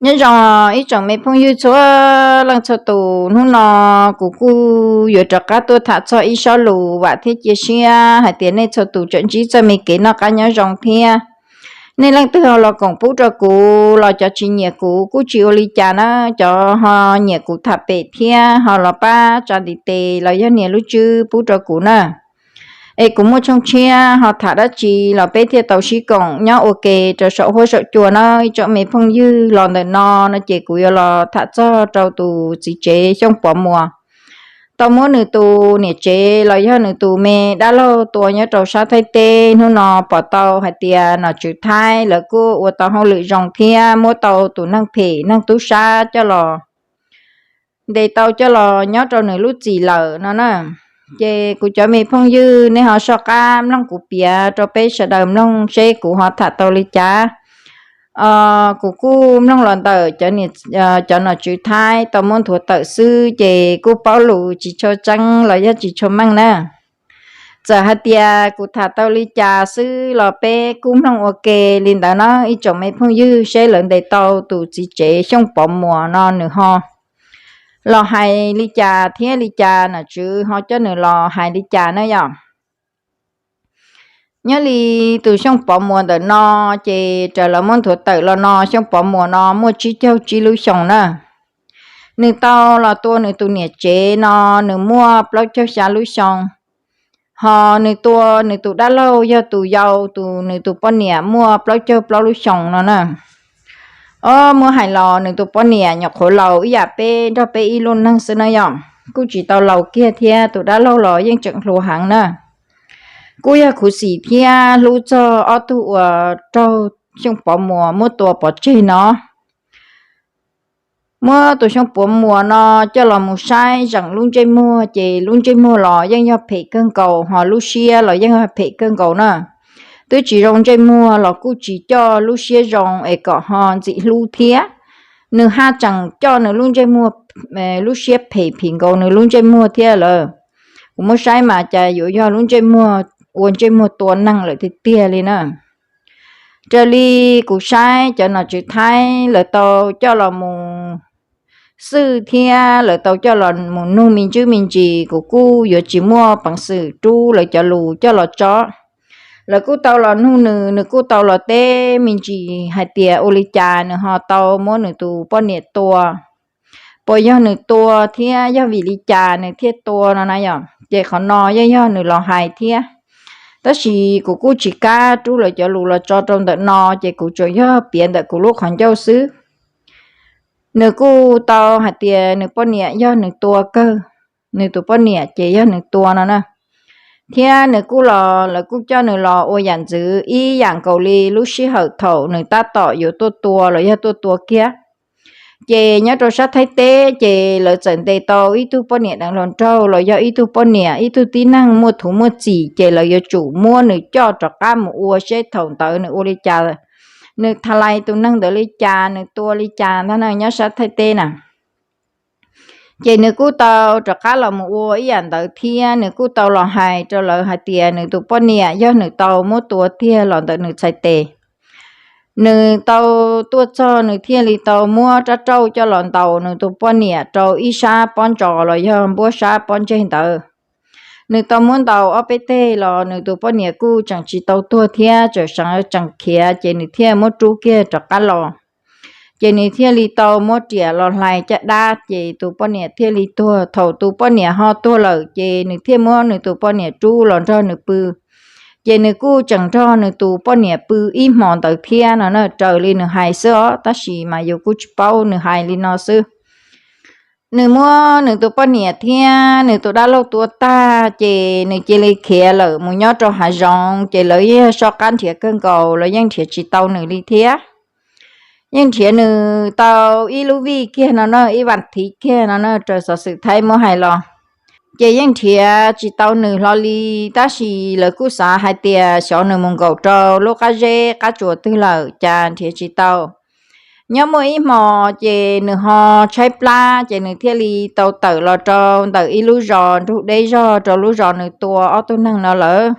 Nyob zoo ib tsoom me phooj ywg txhua leej txhua tus, hnub no kuv kuj yuav rov qab tuaj tham txog ib sob lus vam thiab cia siab hais tias nej txhua tus tseem ntsib txoj me kev noj qab nyob zoo thiab. Nej leej twg ho los koom pub rau kuv los cov tsis nyiam kuv kuj tsis ua li cas na, cov ho nyiam kuv tham pem thiab ho los pab tsa ntiv tes los yog nias lub tswb pub rau kuv na. Es kuv muaj tshooj tshiab ho tham dab tsi los peb thiaj tau sib koom nyob ua ke rau saum huab saum cua na ib tsoom me phooj ywg. Los ntawm no no ces kuv yuav los tham txog rau tus txiv tsev Xyooj Pov Muas tau muab nws tus niam tsev los yog nws tus me dab laug tua nyob rau sab Thaib teb. Hnub no pom tau hais tias nom tswv Thaib lawv kuj ua tau hauj lwm zoo thiab muab tau tus neeg phem neeg tub sab coj los ntes tau coj los nyob rau nws lub txim lawm no na. Ces kuv cov me phooj ywg nej ho soj qab mloog kuv piav rau peb sawv daws mloog seb kuv ho tham tau li cas. Kuv kuj mloog los ntawm cov nom tswv Thaib tau muab nthuav tawm xwb ces kuj paub lus tsis tshua tseeb los yog tsis tshua meej na. Txawm hais tias kuv tham tau li cas xwb los peb kuj mloog ua ke li ntawd no ib tsoom me phooj ywg seb lawv ntes tau tus txiv tsev Xyooj Pov Muas no nws ho los hais li cas thiab li cas nom tswv ho coj nws los hais li cas na yom. Nyob li tus Xyooj Pov Muas ntawm no ces raws lawv muab nthuav tawm los no Xyooj Pov Muas no muaj tsib caug tsib lub xyoos na. Nws tau los tua nws tus niam tsev no nws muaj plaub caug xya lub xyoo. Ho nws tua nws tus dab laug yog tus yau tus nws tus poj niam muaj plaub caug plaub lub xyoos no na. Ob, muab hais los nws tus poj niam nyuam qhuav laus ib yam peb nrog peb ib lub neej xwb na yom, kuj tsis tau laus kiag thiab tus dab laug los yeej tseem hluas heev na. Kuj yog khuv xim thiab hlub txog ob tug uas raug Xyooj Pov Muas muab tua pov tseg no. Muab tus Xyooj Pov Muas no coj los mus saib zeem lub ntsej muag ces lub ntsej muag los yeej yog phem kawg nkaus ho lub siab los yeej yog phem kawg nkaus na. Twb tsis zoo ntsej muag los kuj tsis coj lub siab zoo es kom ho ntxim hlub thiab. Nws haj tseem coj nws lub ntsej muag, lub siab phem phim nkaus nws lub ntsej muag thiab lawm. Kuv muab saib mas cas yuav yog lub ntsej muag ua ntsej muag tua neeg lawm tiag tiag li na. Raws li kuv saib cov nom tswv Thaib lawv tau coj los mus xwj thiab lawv tau coj los mus nug me ntsis me ntsis, kuv kuj yuav tsis muaj peev xwm rub lawv cov lus coj los tso. Lawv kuj tau los nug nws, nws kuj tau los teb me ntsis hais tias ua li cas nws ho tau muab nws tus poj niam tua, puas yog nws tua thiab yog vim li cas nws thiaj tua no na yom. Ces qhov no yeej yog nws los hais thiab, tab sis kuv kuj tsis kam rub lawv cov lus los tso rau ntawm no ces kuv tsuas yog piav ntawm kuv lub qhov ncauj xwb. Nws kuj tau hais tias nws poj niam yog nws tua kawg, nws tus poj niam ces yog nws tua no na. Thiab nws kuj los, lawv kuj coj nws los ua yam ntxwv ib yam nkaus li lub sij hawm thaum nws tab tom yuav tuaj tua los yog tuaj tua kiag. Ces nyob rau sab Thaib teb ces lawv txawm ntes tau ib tug poj niam deev hluas nraug los yog ib tug poj niam ib tug tib neeg muaj thuv muaj txim ces lawv yuav tsum muab nws coj rov qab mus ua seb thaum ntawd nws ua li cas, nws tha lais tus neeg ntawd li cas, nws tua li cas ntag na nyob sab Thaib teb na. Ces nws kuj tau rov qab los mus ua ib yam ntawd thiab nws kuj tau los hais rau lawv hais tias nws tus poj niam yog nws tau muab tua tiag los ntawm nws txhais tes. Nws tau tuaj txog nws thiaj li tau muab rab rauj coj los ntaus nws tus poj niam rau ib sab pob ntsos los yog npuab sab pob ntseg ntawd. Nws tau muab ntaus ob peb teg los nws tus poj niam kuj tseem tsis tau tuag thiab tseem seev tseem khiav ces nws thiaj muab rub kiag rov qab los. Ces nws thiaj li tau muab riam los hlais caj dab ces tus poj niam thiaj li tuag. Thaum tus poj niam ho tuag lawm ces nws thiaj muab nws tus poj niam rub los nrog nws pw. Ces nws kuj tseem nrog nws tus poj niam pw ib hmo ntawd thiab no na, raws li nws hais xwb os, tab sis mas yus kuj tsis paub, nws hais li no xwb. Nws muab nws tus poj niam thiab nws tus dab laug tua tag ces nws cia li khiav lawm mus nyob rau hav zoov ces lawv yeej soj qab nrhiav kawg nkaus los yeej nrhiav tsis tau nws li thiab. Yeej nrhiav nws tau ib lub vij kiag no na, ib vas thiv kiag no na, raws xov xwm Thaib muab hais los. Ces yeej nrhiav tsis tau nws hlo li, tab sis lawv kuj xav hais tias xyov nws mus nkaum rau lub qab zeb qab tsuas twg lawm cas nrhiav tsis tau. Nyob muaj ib hmo ces nws ho tshaib plab ces nws thiaj li tau tawm los rau ntawm ib lub zos nrug deb zog rau lub zos nws tua ob tug neeg no lawm.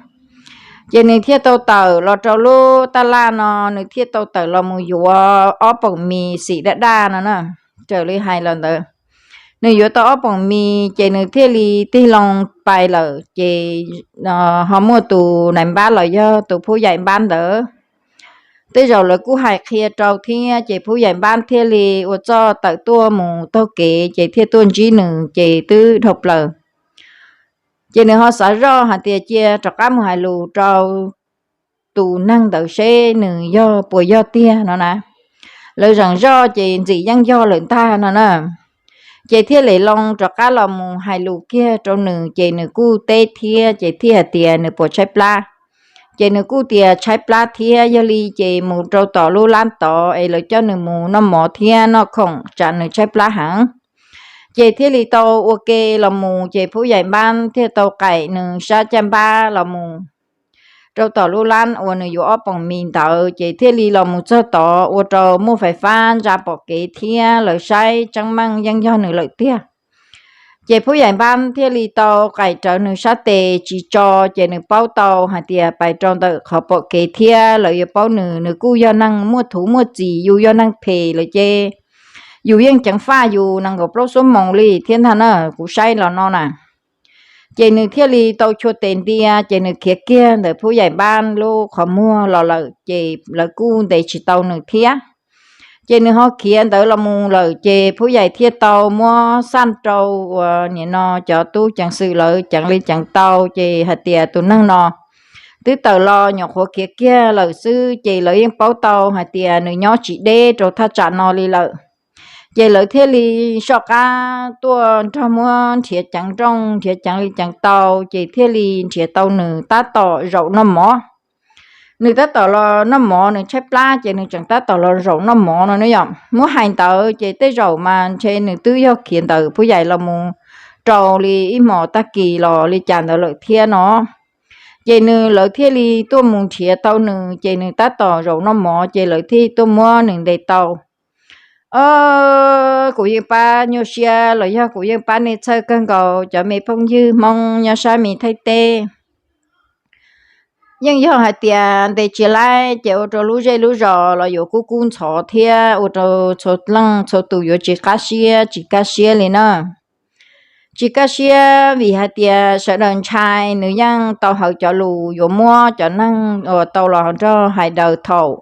Ces nws thiaj tau tawm los rau lub taj laj no, nws thiaj tau tawm los mus yuav ob poom mis xim daj daj no na. Raws li hais los ntawd, nws yuav tau ob poom mis ces nws thiaj li tig loo pais lawm. Ces ho muaj tus nais npab los yog tus phub yaim npab ntawd, tej zaum lawv kuj hais qhia rau thiab, ces phub yaim npab thiaj li ua txuj tawm tuaj mus taug kev ces thiaj tuaj ntsib nws ces twb dhau plaws. Ces nws ho xav zoj hais tias cia rov qab mus hais lus rau tus neeg ntawd seb nws yog puas yog tiag no na. Lawv zeem zoj ces ntxim yeej yog lawm ntag no na. Ces thiaj li loo rov qab los mus hais lus kiag rau nws ces nws kuj teb thiab ces thiaj hais tias nws puas tshaib plab. Ces nws kuj tias tshaib plab thiab, yog li ces mus rau tom lub lab tod es lawv coj nws mus noj mov thiab noj khoom tsam nws tshaib plab heev. Ces thiaj li tau ua ke los mus ces phub yaim npab thiaj tau qaim nws sab caj npab los mus rau tom lub lab uas nws yuav ob poom mis ntawd ces thiaj li los mus txog tod ua rau muaj fais fab ntsa pom kev thiab lawv saib tseeb meej yeej yog nws lawm tiag. Ces phub yaim npab thiaj li tau qaim rawv nws sab tes tsis tso, ces nws paub tau hais tias pais rau ntawm qhov pom kev thiab lawv yuav paub nws, nws kuj yog neeg muaj thuv muaj txim, yus yog neeg phem lawm ces yus yeej ceev faj yus nees nkaum plaub xuab moos li thiab ntag na, kuv saib los no na. Ces nws thiaj li tau chua tes ntia ces nws khiav kiag ntawm phub yaim npab lub qhov muag los lawm ces lawv kuj ntes tsis tau nws thiab. Ces nws ho khiav ntawd los mus lawm ces phub yaim thiaj tau muab xaj rau uas nim no cov tub ceev xwm lawv ceev li ceev tau ces hais tias tus neeg no twb tawm los nyuam qhuav khiav kiag lawm xwb ces lawv yeej paub tau hais tias nws nyob tsis deb rau thaj tsam no li lawm. Ces lawv thiaj li soj qab tuaj nrog muab nrhiav ceev nrooj nrhiav ceev li ceev tau ces thiaj li nrhiav tau nws tab tom zaum noj mov. Nws tab tom los noj mov, nws tshaib plab ces nws tseem tab tom los zaum noj mov no ne yom. Muab hais ntawd ces tej zaum mas ntshe nws twb yog khiav ntawm phub yaim los mus rau li ib hmos tag kis los li cas ntawd lawm thiab no. Ces nws lawv thiaj li tuaj mus nrhiav tau nws ces nws tab tom zaum noj mov ces lawv thiaj tuaj muab nws ntes tau. Os, kuv yeej pab nyuaj siab los yog kuv yeej pab nej txhawj kawg nkaus cov me phooj ywg Hmoob nyob sab me Thaib teb. Yeej yog hais tias ntes tsis laib ces ua rau lub zej lub zos los yuav kub kub ntxhov thiab ua rau txhua leej txhua tus yuav tsis qab siab tsis kaj siab li na. Tsis kaj siab vim hais tias sawv daws ntshai nws yeej tau hawv cov lus yuav muab cov neeg uas tau los nrog hais daws thaum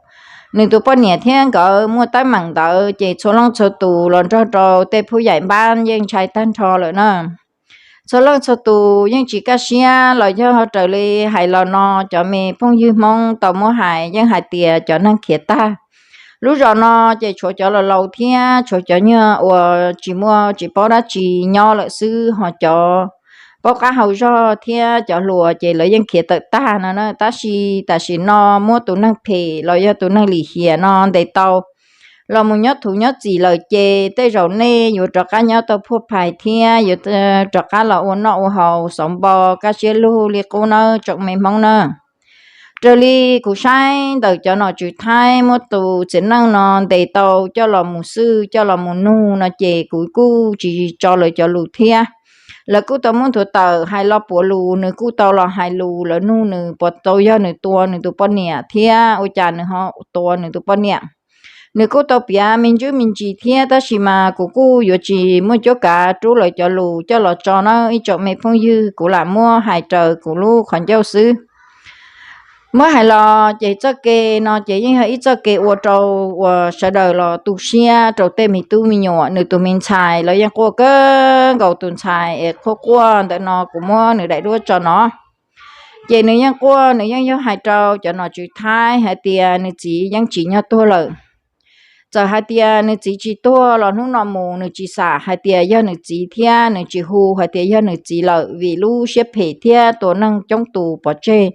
nws tus poj niam thiab nkawd muaj teeb meem ntawd ces txhua leej txhua tus los nrog rau tej phub yaim npab yeej ntshai tag nrho lawm na. Txhua leej txhua tus yeej tsis kaj siab los yog raws li hais los no cov me phooj ywg Hmoob tau muab hais yeej hais tias cov neeg khiav tag. Lub zos no ces tshuav cov laus laus thiab tshuav cov nyuag uas tsis muaj tsis paub dab tsi nyob lawm xwb ho cov paub qab hau zog thiab cov hluas ces lawv yeej khiav tawm tag no na. Tab sis tam sim no muab tus neeg phem los yog tus neeg lim hiam no ntes tau los mus nyob thuv nyob txim lawm ces tej zaum nej yuav rov qab nyob tau phuaj phais thiab yuav rov qab los ua noj ua haus xauv npo kaj siab lug li qub nawb tsoom me Hmoob na. Raws li kuv saib ntawm cov nom tswv Thaib muab tus txiv neej no ntes tau coj los mus xwj coj los mus nug no ces kuv kuj tsis tso lawv cov lus thiab. Lawv kuj tau muab nthuav tawm hais los puav lus, nws kuj tau los hais lus, lawv nug nws puas tau yog nws tua nws tus poj niam thiab ua cas nws ho tua nws tus poj niam. Nws kuj tau piav me ntsis me ntsis thiab tab sis mas kuv kuj yuav tsis muaj cuab kav rub lawv cov lus coj los tso nawb ib tsoom me phooj ywg, kuv lam muab hais raws kuv lub qhov ncauj xwb. Muab hais los ces txoj kev no ces yeej yog ib txoj kev ua rau uas sawv daws los tu siab rau tej me tub me nyuam. Nws tus me ntxhais los yeej quaj kawg nkaus, tus ntxhais es quaj quaj ntawm no kuv muab nws daim duab tso no. Ces nws yeej quaj, nws yeej yog hais rau cov nom tswv Thaib hais tias nws txiv yeej tsim nyog tuag lawm. Txawm hais tias nws txiv tsis tuag los hnub no mus nws tsis xam hais tias yog nws txiv thiab nws tsis hu hais tias yog nws txiv lawm vim lub siab phem thiab tua neeg coob tus pov tseg.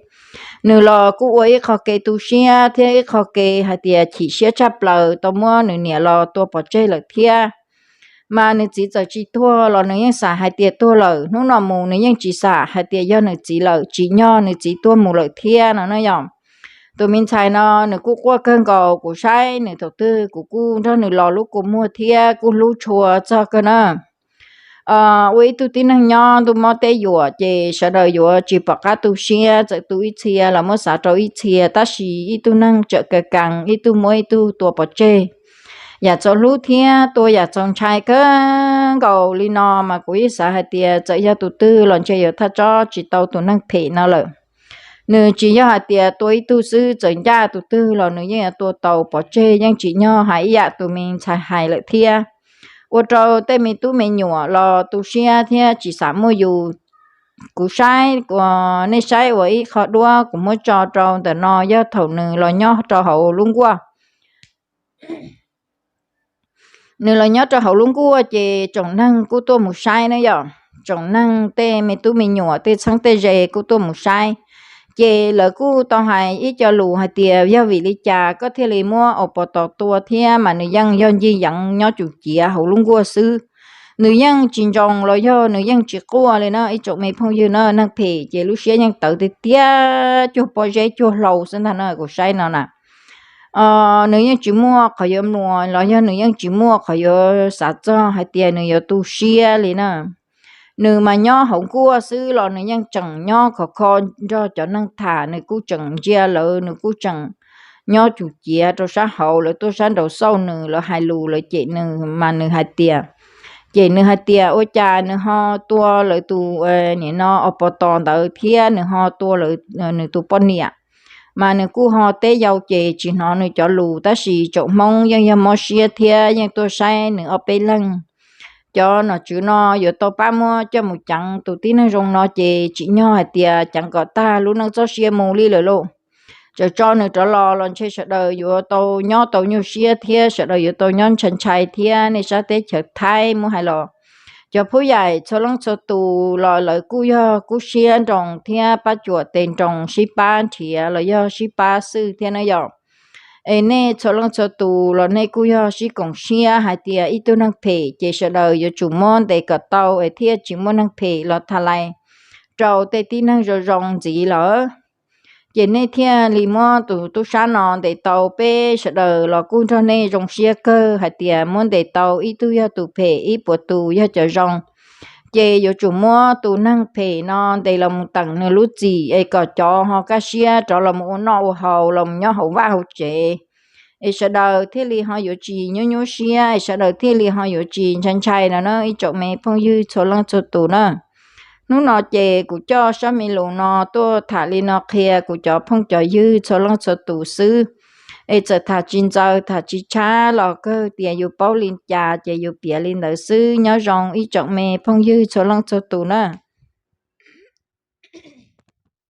Nws los kuj ua ib qho kev tu siab thiab ib qho kev hais tias chim siab tshaj plaws tau muab nws niam los tua pov tseg lawm thiab. Mas nws txiv txawm tsis tuag los nws yeej xam hais tias tuag lawm, hnub no mus nws yeej tsis xam hais tias yog nws txiv lawm, tsim nyog nws txiv tuag mus lawm thiab no na yom. Tus me ntxhais no nws kuj quaj kawg nkaus, kuv saib nws thaum twg kuv kuj nrog nws los lub kua muag thiab kuj hlub tshua txog kawg na. ua ib tug tib neeg nyob ntuj mob teb yuam ces sawv daws yuav tsis pom qab tu siab, txawm tu ib txhia los muab xav rau ib txhia, tab sis ib tug neeg tsawm ka kees, ib tug muab ib tug tua pov tseg. Yam txaus hlub thiab tua yam txaus ntshai kawg nkaus li no mas kuv yeej xav hais tias txawm yog tus twg los ntshe yuav thaj tsob tsis tau tus neeg phem no lawm. Nws tsis yog hais tias tua ib tug xwb, txawm ncaj tus twg los nws yeej yuav tua tau pov tseg, yeej tsis nyob hais ib yam tus me ntxhais hais lawm thiab. Ua rau tej me tub me nyuam los tu siab thiab tsis xav muaj yus. Kuv saib, nej saib ua ib qho duab kuv muab tso rau ntawm no yog thaum nws los nyob rau hauv lub nkuaj. Nws los nyob rau hauv lub nkuaj ces tsoom neeg kuj tuaj mus saib na yom. Tsoom neeg tej me tub me nyuam tej txheeb tej ze kuj tuaj mus saib. Ces lawv kuj tau hais ib co lus hais tias yog vim li cas koj thiaj li muab Au Pos Tos tua thiab mas nws yeej yog ncig yeev nyob cum ciav hauv lub nkuaj xwb. Nws yeej tsis ntsoov los yog nws yeej tsis quaj li na ib tsoom me phooj ywg na. Neeg phem ces lub siab yeej tawv tiag tiag, cuag pob zeb cuag hlau xwb ntag na kuv saib no na. Nws yeej tsis muaj qhov yuav mluas los yog nws yeej tsis muaj qhov yuav xav txog hais tias nws yuav tu siab li na. Nws mas nyob hauv nkuaj xwb los nws yeej tseem nyob khov kho nrog cov neeg tham, nws kuj tseem ntsia lawv, nws kuj tseem nyob cum ciav rau sab hauv, lawv tuaj sab nraud xauj nws, lawv hais lus lawv cem nws mas nws hais tias, ces nws hais tias ua cas nws ho tua lawv tus, nim no Au Pos Tos ntawd thiab nws ho tua lawv, nws tus poj niam. Mas nws kuj ho teb yau ces tsis hnov nws cov lus, tab sis tsoom Hmoob yeej yog mob siab thiab yeej tuaj saib nws ob peb leeg. Cov nom tswv no yuav tau pab muab coj mus ceev tus tib neeg zoo no ces tsim nyog hais tias ceev kom tag lub neej txoj sia mus li lawm lauj. Txawm tso nws rov los los ntshe sawv daws yuav tau nyob tau nyuaj siab thiab sawv daws yuav tau nyob ntshai ntshai thiab. Nej sab teb chaws Thaib muab hais los cov phub yaim txhua leej txhua tus los lawv kuj yog kub siab nroos thiab pab cuam tes nroos sib pab nrhiav los yog sib pab xwb thiab na yom. Es nej txhua leej txhua tus los nej kuj yog sib koom siab hais tias ib tug neeg phem ces sawv daws yuav tsum muab ntes kom tau es thiaj tsis muaj neeg phem los tha lais rau tej tib neeg zoo zoo ntxiv lawm. Ces nej thiaj li muab tus tub sab no ntes tau, peb sawv daws los kuj nrog nej zoo siab kawg hais tias muab ntes tau ib tug yog tus phem, ib puas tus yog cov zoo. Ces yuav tsum muab tus neeg phem no ntes los mus teem nws lub txim es kom cov ho kaj siab rov los mus ua noj ua haus los mus nyob hauv vaj hauv tsev. Es sawv daws thiaj li ho yuav tsis nyuaj nyuaj siab, es sawv daws thiaj li ho yuav tsis ntshai ntshai no na ib tsoom me phooj ywg txhua leej txhua tus na. Hnub no ces kuv coj sab me lus no tuaj tham li no qhia kuv cov phooj cov ywg txhua leej txhua tus xwb. Es txawm tham tsis ntxaws tham tsis tshab los kawg tias yus paub li cas ces yus piav li ntawd xwb. Nyob zoo ib tsoom me phooj ywg txhua leej txhua tus na.